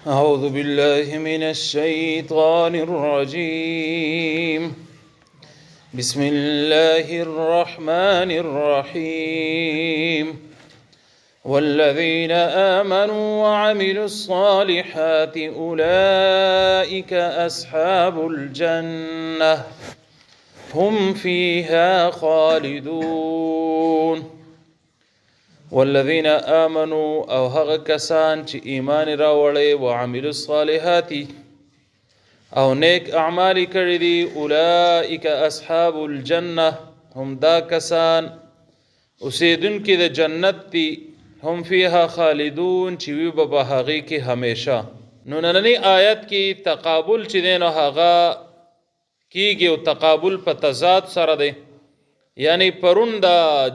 أعوذ بالله من الشيطان الرجيم. بسم الله الرحمن الرحيم. والذين آمنوا وعملوا الصالحات أولئك أصحاب الجنة هم فيها خالدون. والذین آمنو او هغه کسان چې ایمان راوړی وعملوا الصالحات او نیک اعمال کړي دي، اولئک اصحاب الجنه، هم دا کسان اوسېدونکي د جنت دي، هم فیها خالدون، چې وي به په هغې کې همیشه. نو ننني آیت کې تقابل چې دی نو هغه کیږي او تقابل په تضاد سره دی. یعنی پرون د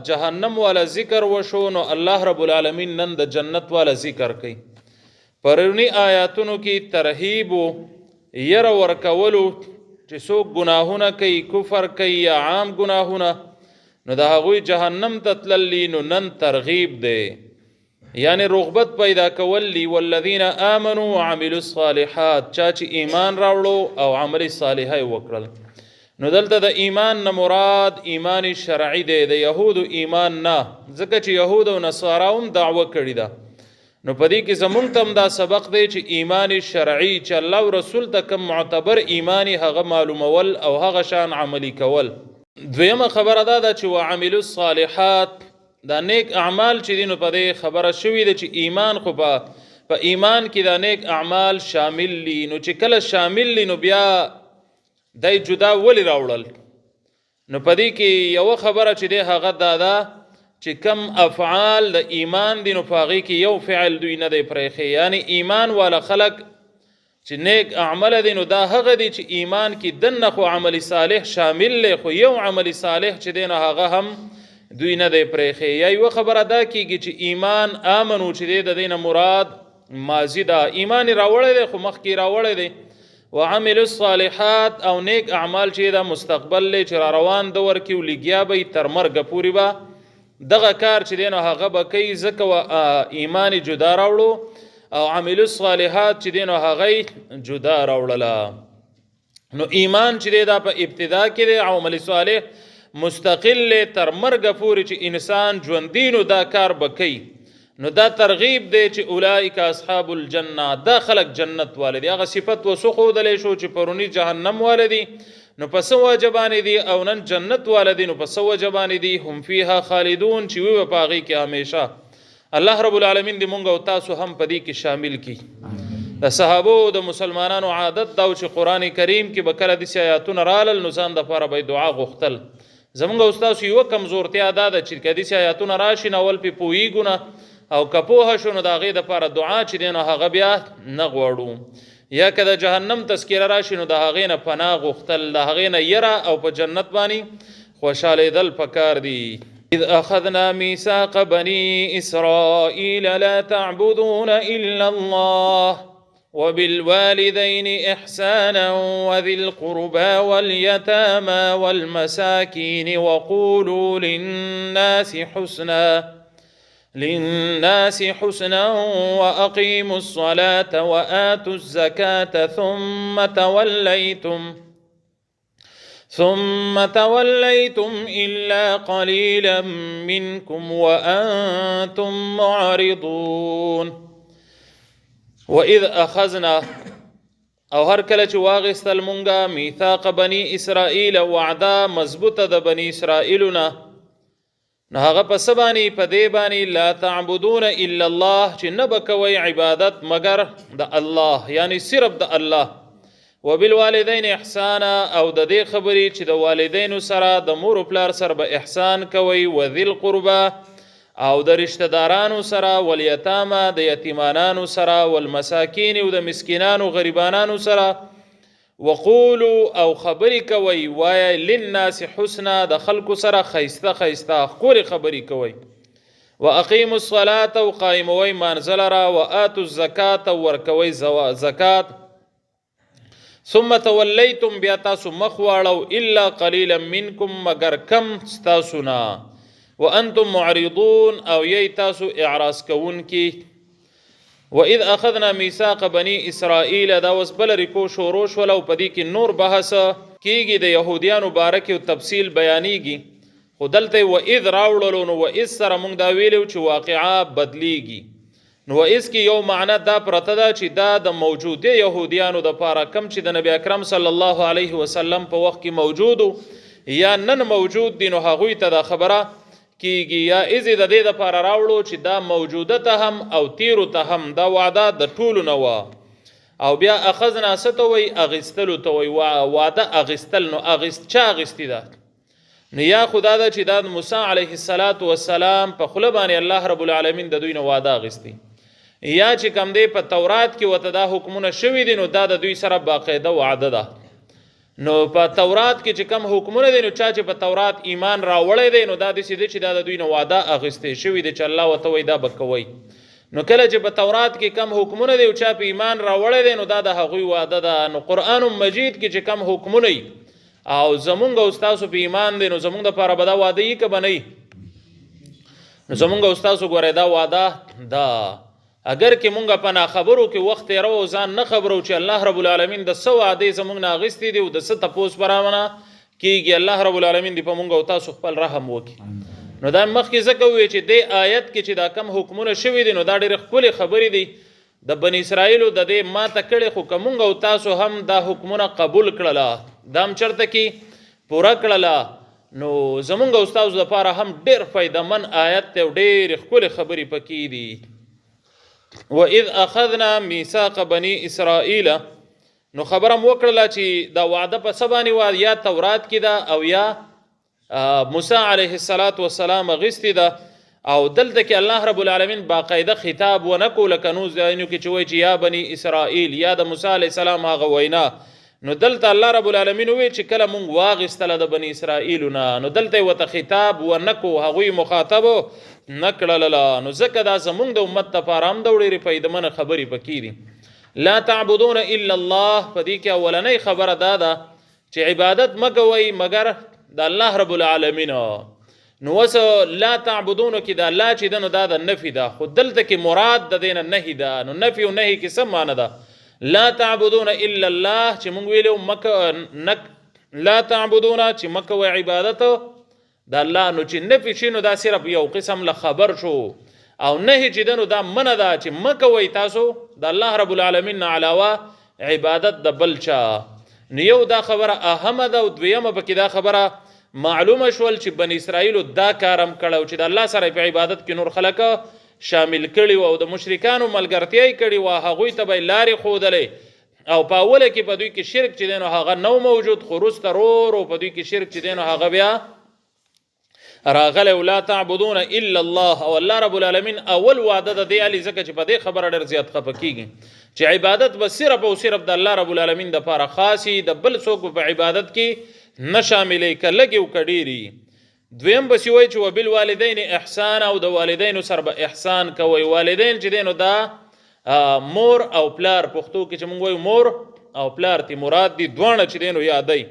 جهنم والا ذکر وشو، نو الله رب العالمین نن د جنت والا ذکر کوي. پرونی آیاتونو کې ترهیب و یره ورکولو چې څوک ګناهونه کوي، کفر کوي یا عام ګناهونه، نو د هغوی جهنم ته تللی. نو نن ترغیب دی، یعنی رغبت پیدا کول دي. والذین آمنوا وعملوا الصالحات، چا چې ایمان راوړو او عمل صالحه یې وکړل. نو دلته د ایمان نه مراد ایمان شرعي دی، د یهودو ایمان نه، ځکه چې یهود او نصارا هم دعوه کړې ده. نو په دې کې زمونږ ته هم دا سبق دی چې ایمان شرعي چې الله او رسول ته کوم معتبر ایمانی هغه معلومول او هغه شان عملی کول. دویمه خبره دا ده چې وعملوا الصالحات، دا نیک اعمال چې دي، نو په دې خبره شوې ده چې ایمان خو په ایمان کې دا نیک اعمال شامل دي. نو چې کله شامل دي نو بیا دی جدا ولې راوړل؟ نو په دې کې یوه خبره چې دی هغه دا ده چې کم افعال د ایمان دي نو په هغې کې یو فعل دوی نه دی پرېښی. یعنی ایمان والا خلک چې نیک اعمال دي نو دا هغه دي چې ایمان کې دننه خو عمل صالح شامل دی، خو یو عمل صالح چې دی نو هغه هم دوی نه دی پرېښی. یا یوه خبره دا کیږي چې ایمان آمنو چې دی د دې نه مراد ماضي ده، ایمان یې راوړی دی خو مخکې یې راوړی دی. وعملوا الصالحات او نیک اعمال چې دا مستقبل دی چې را روان دور کې ولګیا به تر مرګه پورې به دغه کار چې دی نو هغه به کوي، ځکه ایمان یې جدا راوړو او عملوا الصالحات چې دی نو هغه یې جدا راوړله. نو ایمان چې دی دا په ابتدا کې دی او عمل صالح مستقل دی تر مرګه پورې چې انسان ژوندي نو دا کار به کوي. نو دا ترغیب دی چې اولئک اصحاب الجنه، دا خلک جنت والي دي. هغه صفت وسو ښودلی شو چې پروني جهنم والي دي نو په څه وجه باندې دي، او نن جنت والي دي نو په څه وجه باندې دي. هم فیها خالدون، چې وي به په هغې کې همیشه. الله رب العالمین دې مونږ او تاسو هم په دې کې شامل کړي. د صحابو د مسلمانانو عادت دا و چې قرآن کریم کې به کله داسې آیاتونه رالل نو ځان دپاره به یې دعا غوښتل. زمونږ او ستاسو یوه کمزورتیا دا ده چې که داسې آیاتونه راشي نو اول پرې پوهېږو نه، او که پوهه شو نو د هغې دپاره دعا چې دی نو هغه بیا نه غواړو. یا که د جهنم تذکره راشي نو د هغې نه پناه غوښتل، د هغې نه یره او په جنت باندې خوشحالېدل پکار دي. إذ أخذنا ميثاق بني إسرائيل لا تعبدون إلا الله وبالوالدين إحسانا وذي القربى واليتامى والمساكين وقولوا للناس حسنا وأقيموا الصلاة وآتوا الزكاة ثم توليتم إلا قليلا منكم وأنتم معرضون. وإذ أخذنا او هر کله چې واغستل مونږه میثاق بني اسرائیل، وعده مضبوطه د بني اسرائیلونه، نو هغه په څه باندې؟ په دې باندې لا تعبدون الا الله، چې نه به کوئ عبادت مګر د الله، یعنی صرف د الله. وبالوالدین احسانا، او د دې خبرې چې د والدینو سره د مور او پلار سره به احسان کوئ. وذي القربى، او د رشته دارانو سره، والیتاما، د یتیمانانو سره، والمساکین، او د مسکینانو غریبانانو سره. وقولو، او خبرې کوئ، وایئ للناس حسنا، د خلکو سره ښایسته ښایسته ښکلې خبرې کوئ. واقیموا الصلاة، او قایموئ مانځه لره. وآتوا الزکاة، او ورکوئ زکات. ثم تولیتم، بیا تاسو مخ واړو، الا قلیلا منکم، مګر کم ستاسو نه. وانتم معرضون، او یی تاسو اعراض کوونکي. واذ اخذنا میثاق بني اسرائیل، دا اوس بل رکو شروع شول او په دې کې نور بحث کیږي، د يهودیانو باره کې تفصیل بیانېږي. خو دلته و اذ راوړلو، نو و اذ سره مونږ دا ویلو چې واقعا بدلیږي. نو و اذ کې یو معنی دا پرته ده چې دا د موجوده يهودیانو د پاره کم چې د نبی اکرم صلی الله علیه وسلم په وخت کې موجودو یا نن موجود دي، نو هغوی ته دا خبره کیږي. یا اذ د دې د پاره راوړو چې دا موجوده ته هم او تیرو ته هم دا وعده د ټولو نه وه. او بیا اخذنا څه ته وایي؟ اغیستلو ته وایي، وعده اغیستل. نو اغیست چا اغیستې ده؟ نو یا خدا ده چې دا د موسی علیه الصلاة والسلام په خوله باندې الله رب العالمین د دوی نه وعده اخیستې، یا چې کم دی په تورات کې ورته دا حکمونه شوي دي، نو دا د دوی سره باقاعده وعده ده. نو په تورات کې چې کم حکمونه دي، نو چا چې په تورات ایمان راوړی دی، نو دا داسې دی چې دا د دوی نه وعده اخیستې شوي دی چې الله ورته وایي دا به کوئ. نو کله چې په تورات کې کم حکمونه دي او چا په ایمان راوړی دی، نو دا د هغوی وعده ده. نو قرآن مجید کې چې کم حکمونه او زمونږ او ستاسو په ایمان دی، نو زمونږ دپاره به دا وعده یي که به نه وي؟ نو زمونږ او ستاسو ګورئ دا وعده ده. اگر که مونږ په ناخبرو کې وخت تېروو او ځان نه خبرو چې الله رب العالمین د څه وعدې زمونږ نه اخیستې دي او د څه تپوس به رامنه کېږي، الله رب العالمین دې په مونږ او تاسو خپل رحم وکړي. نو دا مخکې ځکه وویل چې دې آیت کې چې دا کم حکمونه شوي دي، نو دا ډېرې ښکلې خبرې دي د بني اسرائیلو د دې ماته کړې. خو که مونږ او تاسو هم دا حکمونه قبول کړله، دا هم چېرته کې پوره کړله، نو زمونږ او ستاسو دپاره هم ډېر فایدهمن آیت دی او ډېرې ښکلې خبرې پکې دي. واذ اخذنا میثاق بني اسرائیل، نو خبره مو وکړله چې دا وعده په څه باندې وه؟ یا تورات کې ده او یا موسی علیه الصلاة والسلام اخیستې ده. او دلته کې الله رب العالمین باقاعده خطاب ونه کو، لکه نور ځایونو کې چې وایي چې یا بني اسرائیل، یا د موسی علیه السلام هغه وینا. نو دلته الله رب العالمین وویل چې کله مونږ واغستله د بني اسرائیلو نه، نو دلته یې ورته خطاب ونه کو، هغوی مخاطب نه کړله. نو ځکه دا زمونږ د امت دپاره هم د ډېرې فایدهمنه خبرې پکې دي. لا تعبدون الا الله، په دې کې اولنۍ خبره دا ده چې عبادت مه کوئ مګر د الله رب العالمین. نو اوس لا تعبدون کې دا لا چې ده، نو دا د نفي ده، خو دلته کې مراد د دې نه نهي ده. نو نفي او نهي کې څه معنی ده؟ لا تعبدون الا الله چې مونږ ویلو مکه نک لا تعبدون چې مه کوئ عبادت د الله، نو چې نفي شي نو دا صرف یو قسم له خبر شو، او نهي چې ده نو دا منع ده چې مه کوئ تاسو د الله رب العالمین نه علاوه عبادت د بل چا. نو یو دا خبره اهمه ده، او دویمه پکې دا خبره معلومه شول چې بني اسرائیلو دا کار هم کړی چې د الله سره په عبادت کې نور خلک شامل کړي وو او د مشرکانو ملګرتیا یې کړې وه، هغوی ته به یې لارې ښودلې. او په اوله کې په دوی کې شرک چې دی نو هغه نه موجود، خو وروسته رو رو په دوی کې شرک چې دی نو هغه بیا راغلی. لا تعبدون الا الله، او الله رب العالمین اول وعده د دې علي، ځکه چې په دې خبره ډېر زیات خفه کېږي چې عبادت به صرف او صرف د الله رب العالمین دپاره خاصي، د بل څوک په عبادت کې نه شاملې، که لږې او که ډېرې. دویم پسې وایي چې وبالوالدین احسان، او د والدینو سره به احسان کوئ. والدین چې دی نو دا مور او پلار، پښتو کې چې موږ وایو مور او پلار تی مراد دي، دواړه چې دی نو یادوي.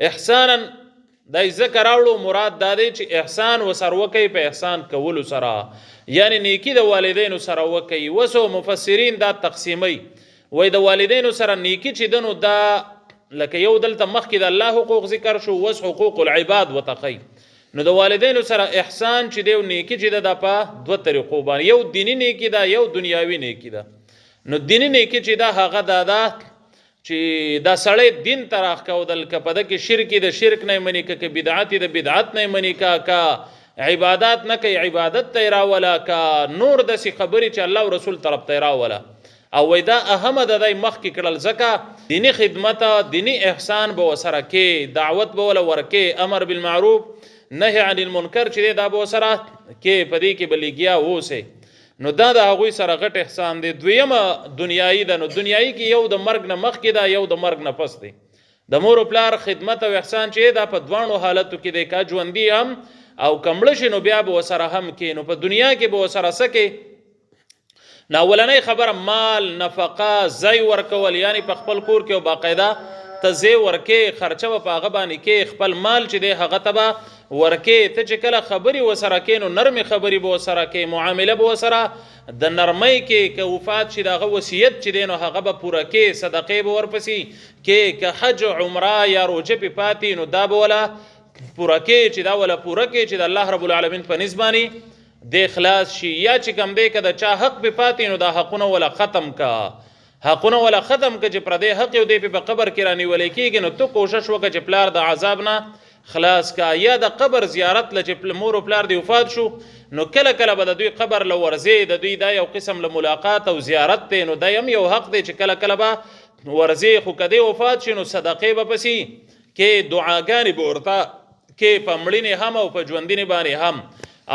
احسانا دا یې ځکه راوړو، مراد دا دی چې احسان وسره وکوي، په احسان کولو سره یعنی نیکي د والدینو سره وکوي. وسو مفسرین دا تقسیموي، وایي د والدینو سره نیکي چې ده نو دا لکه یو دلته مخکې د الله حقوق ذکر شو، وس حقوق العباد ورته ښیي. نو د والدینو سره احسان چې دی او نیکي چې ده دا په دوه طریقو باندې، یو دیني نیکي ده، یو دنیاوي نیکي ده. نو دیني نیکي چې ده هغه دا ده چې دا سړی دین ته راښکودل، که په ده کې شرک د شرک نه یې مني، که بدعت د بدعت نه یې مني، که عبادات نه کوي عبادت ته یې راوله، که نور داسې خبرې چې الله او رسول طرف ته یې راوله. او وایي دا اهمه ده، دا یې مخکې کړل، ځکه دیني خدمت دیني احسان به ورسره کې، دعوت به وله ورکې، امر بالمعروف نهی عن المنکر چې دی دا به ورسره کې، په دې کې به لګیا اوسې. نو دا د هغوی سره غټ احسان دی. دویمه دنیایي ده، نو دنیایي کې یو د مرګ نه مخکې ده، یو د مرګ نه پس دی. د مور او پلار خدمت او احسان چې دا په دواړو حالتو کې دی، که ژوندي هم او که مړه شي نو بیا به ورسره هم کې. نو په دنیا کې به ورسره څه کې؟ نو اولنۍ خبره مال، نفقه، ځای ورکول، یعنی په خپل کور کې او باقاعده ته ځای ورکې، خرچه به په هغه باندې کې، خپل مال چې دی هغه ته به ورکې. ته چې کله خبرې وسره کې نو نرمې خبرې به وسره کې، معامله به وسره د نرمۍ کې. که وفات شي د هغه وصیت چې دی نو هغه به پوره کې، صدقې به ورپسې کې. که حج عمره یا روژه پې پاتې نو دا به وله پوره کې، چې دا وله پوره کې چې د الله رب العالمین په نزد باندې دی خلاص شي. یا چې کم دی که د چا حق پې پاتې نو دا حقونه وله ختم کا، حقونه ولا ختم که چې پردی حق یو دی په قبر کې رانیولې کېږي، نو ته کوشش وکړه چې پلار د عذاب نه خلاص کا. یا د قبر زیارت له چې مور او پلار دی وفات شو نو کله کله به د دوی قبر له ورځې، د دوی دا یو قسم له ملاقات او زیارت دی، نو دا هم یو حق دی چې کله کله به ورځې. خو که دی وفات شي نو صدقې به پسې کې، دعاګانې به ورته کې، په مړینې هم او په ژوندینې باندې هم.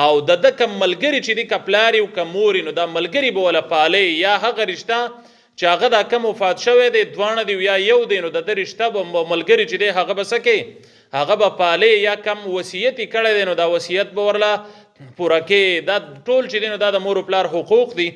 او د ده کوم ملګري چې دی که پلار یې او که مور یې، نو دا ملګري به وله پالې، یا هغه رشته چې هغه دا کم وفات شوی دی دواړه دی یا یو دی، نو د ده رشته به ملګري چې دی هغه به څه کوي، هغه به پالې، یا کم وصیت یې کړی دی نو دا وصیت به ورله پوره کوي. دا ټول چې دی نو دا د مور و پلار حقوق دي،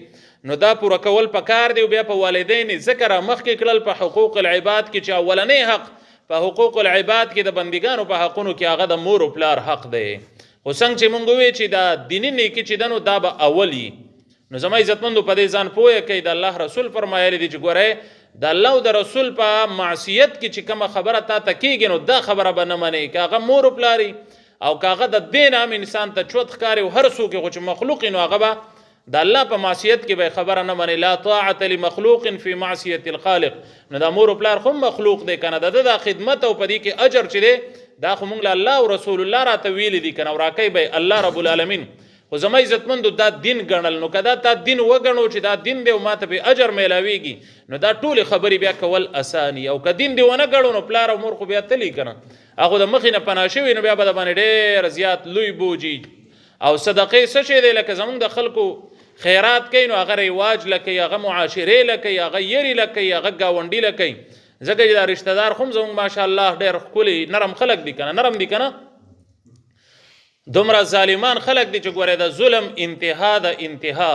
نو دا پوره کول پکار دی. او بیا په والدین ځکه را مخکې کړل په حقوق العباد کې چې اولنی حق په حقوق العباد کې د بندګانو په حقونو کې هغه د مور و پلار حق دی. خو څنګه چې مونږ وویل چې دا دیني نیکي چې ده نو دا به اول وي. نو زما عزتمندو په دې ځان پوهه کوي، د الله رسول فرمایلی دی چې ګورئ د الله او د رسول په معصیت کې چې کومه خبره تا ته کېږي نو دا خبره به نه منې، که هغه مور و پلار او که هغه د دې نه هم انسان ته چوت ښکاري او هر څوک خو چې مخلوق نو هغه به د الله په معصیت کې به خبره نه منې. لا طاعة لمخلوق فی معصیت الخالق. نو دا مور و پلار خو مخلوق دی که نه، د ده دا خدمت او په دې کې اجر چې دی دا خو مونږ له الله او رسول الله راته ویلي دي که نه، وراکوي به الله رب العالمین. خو زما عزتمندو دا دین ګڼل، نو که دا تا دین وګڼو چې دا دین دی او ما ته پې اجر میلاویږي نو دا ټولې خبرې بیا کول اساني. او که دین دی ونه ګڼو نو پلار او مور خو بیا تلي که نه، هغه د مخې نه پناه شوي نو بیا به د باندې ډېر زیات لوی بوجي. او صدقې څه شی دی، لکه زمونږ د خلکو خیرات کوي نو هغه رواج لکوي، هغه معاشرې لکوي، هغه یري لکوي، هغه ګاونډي لکوي. ځکه چې دا رشته دار خو هم زمونږ ماشاءالله ډېر ښکلي نرم خلک دي که نه، نرم دي که نه، دومره ظالمان خلک دي چې ګوره د ظلم انتها د انتها،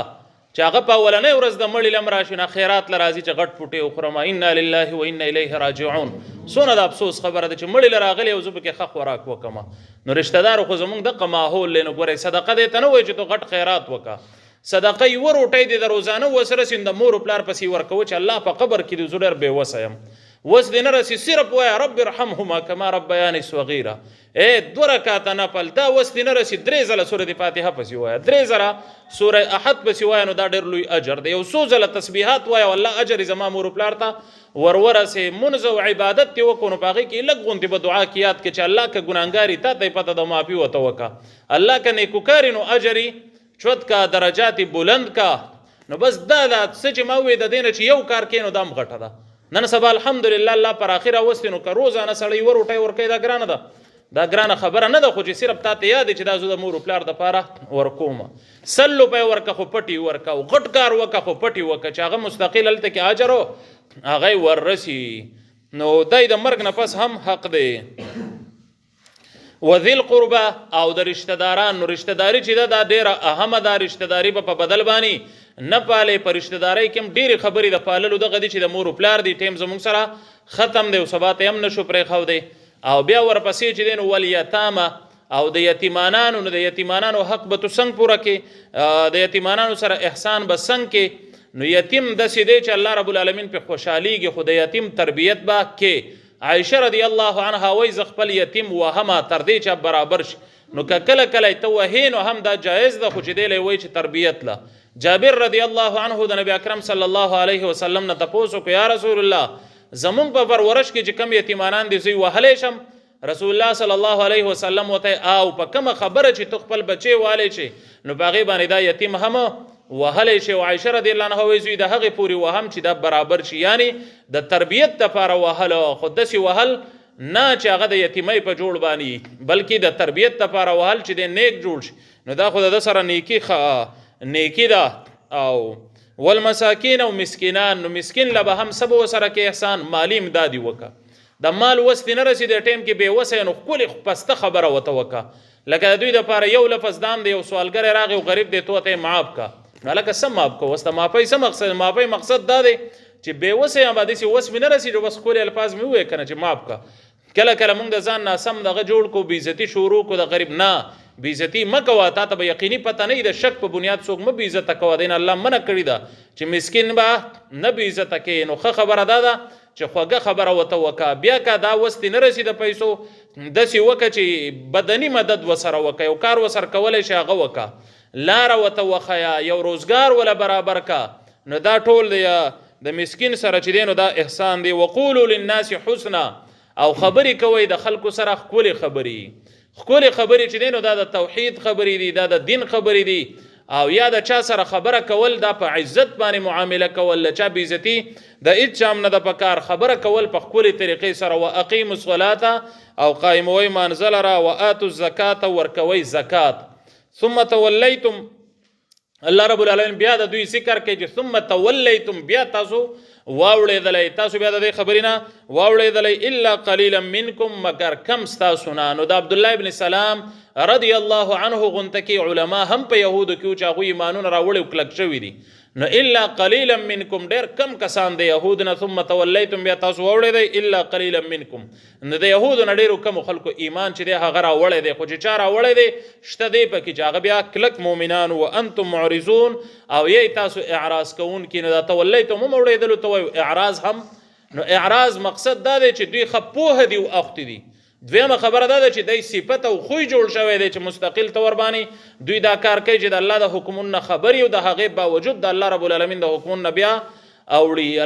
چې هغه په اولنۍ ورځ د مړي لم راشي نه خیرات له راځي چې غټ پوټی وخورم، انا لله و انا الیه راجعون. څونه د افسوس خبره ده چې مړي له راغلی او زه پکې ښه خوراک وکړم. نو رشته دارو خو زمونږ دقه ماحول دی، نو ګورئ صدقه دې ته نه وایي چې ته غټ خیرات وکړه، صدقه یوه روټۍ دې د روزانه وس رسي نو د مور و پلار پسې ورکوه چې الله په قبر کې دې زه ډېر بې وسه یم، وس دې نه رسي، صرف وایه رب ارحمهما کما ربیاني صغیرا. ای دوه رکعته نفل دا وس دې نه رسي، درې ځله سورة فاتحه پسې وایه، درې ځله سورة احد پسې وایه، نو دا ډېر لوی اجر دی. یو څو ځله تسبیحات وایه والله اجر یې زما مور و پلار ته ورورسې. مونځ او عبادت دې وکړو نو په هغې کې لږ غوندې به دعا کې یاد کړې چې الله که ګناهګار تا ته یې پته ده معافي ورته وکړه، الله که نیکوکار نو اجر یې چوت کا، درجات یې بلند کا. نو بس دا دا څه چې ما وویل د دې نه چې یو کار کوې نو دا هم غټه ده. نن سبا الحمدلله الله پر اخر راوستې، نو که روزانه سړی یوه روټۍ ورکوي دا ګرانه ده، دا ګرانه خبره نه ده، خو چې صرف تا ته یاد چې دا زه د مور و پلار دپاره ورکوم، 100 روپۍ ورکه خو پټې ورکه، او غټ کار وکه خو پټې وکه چې هغه مستقل هلته کې اجر هغه یې وررسي. نو دی د مرګ نه پس هم حق دی. وذي القربى او د رشته داران، نو رشته داري چې ده دا ډېره اهمه ده. رشته داري به په بدل باندې نه پالې، په رشته دارۍ کې هم ډېرې خبرې د پاللو دغه دي چې د مور و پلار دي، ټایم زموږ سره ختم دی او سبا ته یې هم نشو پرېښودی. او بیا ورپسې چې دی نو والیتامه او د یتیمانانو، نو د یتیمانانو حق به تو څنګه پوره کې، د یتیمانانو سره احسان به څنګه کې. نو یتیم داسې دی چې الله رب العالمین پې خوشحالېږي، خو د یتیم تربیت به کې. عایشه رضی الله عنها وایي زه خپل یتیم وهمه تر دې چې برابر شي. نو که کله کله یې ته وهې نو هم دا جایز ده، خو چې دی له وایي چې تربیت له. جابر رضی الله عنه د نبی اکرم صلی الله علیه وسلم نه تپوس وکړو، یا رسول الله زمونږ په پرورش کې چې کم یتیمانان دي زه یې وهلی شم؟ رسول الله صلی الله علیه وسلم ورته او په کومه خبره چې ته خپل بچی والی شي نو په هغې باندې دا یتیم هم وهلی شي. او عایشه رضی الله عنها وایي زوی د هغې پورې وهم چې دا برابر شي، یعنی د تربیت دپاره وهل، خو داسې وهل نه چې هغه د یتیمۍ په جوړ باندې، بلکې د تربیت دپاره وهل چې دی نیک جوړ شي. نو دا خو د ده سره نیکي نیکي ده. او والمساکین او مسکینان، نو مسکین له به هم څه به ورسره کې احسان مالي امداد یې وکړه. د مال وس دې نه رسي، د ټایم کې بې وسه یې نو ښکلې پسته خبره ورته وکړه. لکه د دوی دپاره یو لفظ دام دی، یو سوالګری راغی او غریب دی، ته ورته یې معاف کړه. نو هلکه څه معاف کړه؟ اوس د معافۍ څه مقصد؟ معافۍ مقصد دا دی چې بې وسه یم، داسې وس مې نه رسېږي، بس ښکلي الفاظ مې ووایي که نه چې معاف کړه. کله کله مونږ د ځان ناسم دغه جوړ کو، بې عزتي شروع کو د غریب نه. بې عزتي مه کوه، تا ته به یقیني پته نه وي، د شک په بنیاد څوک مه بې عزته کوه. دین الله منع کړې ده چې مسکین به نه بې عزته کوې. نو ښه خبره دا ده چې خوږه خبره ورته وکړه، بیا که دا وس دې نه رسي د پیسو، داسې وکړه چې بدني مدد ورسره وکړه، یو کار ورسره کولی شي هغه وکړه، لاره ورته وښیه، یو روزګار وله برابر کړه. نو دا ټول د مسکین سره چې دی نو دا احسان دی. وقولو للناس حسنا، او خبرې کوئ د خلکو سره ښکلې خبرې. ښکلې خبرې چې دی نو دا د توحید خبرې دي، دا د دین خبرې دي. او یا د چا سره خبره کول دا په عزت باندې معامله کول، له چا بېعزتي د هېڅ چا هم نه ده پکار، خبره کول په ښکلې طریقې سره. واقیموا الصلاة، او قایموئ مانځه لره، وآتوا الزکاة، ورکوئ زکات. ثم تولیتم، الله رب العالمین بیا د دوی ذکر کوي چې ثم تولیتم، بیا تاسو واوړېدلی، تاسو بیا د دې خبرې نه واوړېدلی، الا قلیلا منکم، مګر کم ستاسو نه. نو د عبدالله ابن سلام رضی الله عنه غونته کې علما هم په یهودو کې چې هغوی ایمانونه راوړي او کلک شوي دي. نو الا قلیلا منکم، ډېر کم کسان د یهود نه. ثم تولیتم، بیا تاسو واوړېدی، الا قلیلا منکم. نو د یهودو نه ډېرو کمو خلکو ایمان چې دی هغه راوړی دی، خو چې چا راوړی دی شته دی پکې چې هغه بیا کلک مؤمنان و. انتم معرضون، او یی تاسو اعراض کوونکي. نو دا تولیتم هم اوړېدلو ته وایو، اعراض هم. نو اعراض مقصد دا دی چې دوی ښه پوهه دي او اخته دي. دویمه خبره دا ده چې دی صفت او خوی جوړ شوی دی چې مستقل طور باندې دوی دا کار کوي چې د الله د حکمونو نه خبري او د هغې باوجود د الله رب العالمین د حکمونو نه بیا اوړي.